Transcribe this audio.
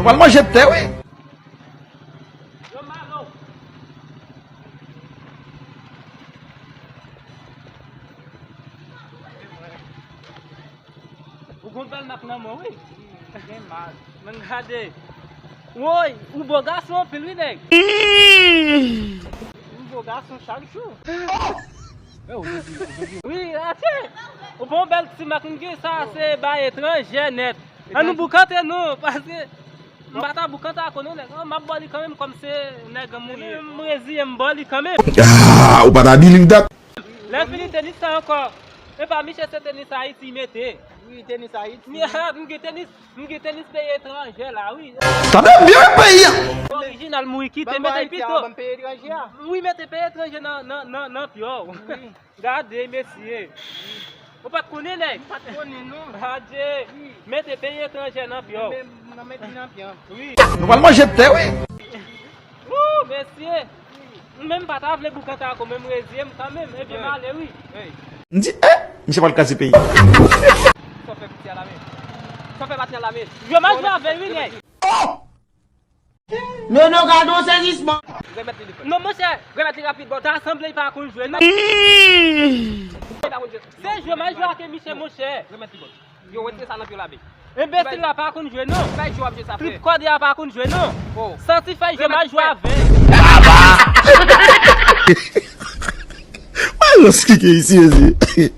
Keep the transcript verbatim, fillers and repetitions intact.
Pral manje tè, wi. Yo, Malo. Ou gon bèl mak nan men w, wi. Gen mal. Men gade. Woy, ou bo gason anpil, wi, nèg. Ou bo gason chak jou. Wi, atè. Ou bon bèl ti mak, m gen sa, se bay etranjè nèt. An nou boukante nou, paske m pa ta boukante ak ou non, nèg. M ap ba w li kanmenm, kòm se nèg an m ye. M reziye m ba w li kanmenm. Ah, ou pa ta di li dat. Lè fini tenis sa ankò. E pa Michel se tenis Ayiti mete. Wi, tenis Ayiti. M gen tenis, m gen tenis peyi etranjè la, wi. Tande byen peyi a. Orijinal m wi kite mete pito. Ban m peye etranjè a. Wi, mete peyi etranjè nan, nan, nan, nan pye w. Wi. Gade, mesye. Ou pa t konnen, nèg? M pa t konnen, non. Adye. Wi. Mete peyi etranjè nan pye w. Men, nan mete nan pye w. Wi. Nou pral manje tè, wi. Wou, mesye. M menm pa ta vle boukante ak ou, men m reziye m kanmenm. Ebyen, m ale, wi. M di, eh, misye pral kraze peyi. Sa w fè piti a la men. Sa w fè pati a la men. Yo, m al jwe avè l, wi, nèg. Oh! Nono, gade yon sezisman. Remèt li, li fè. Non, monchè, remèt li rapid, bò. Ta sanble li pa konn jwe, non. Li pa konn jwe. Se jwe, m al jwe ak Michel, monchè. Remèt li, bò. Yo, retire sa nan pye w la, be. Enbesil la pa konn jwe, non. Bay jwe w ap jwe sa, frè. Trip kòde a pa konn jwe, non. Oh. Santi fè jwe, m al jwe avè l. Alòs, ki ke isi, mesye?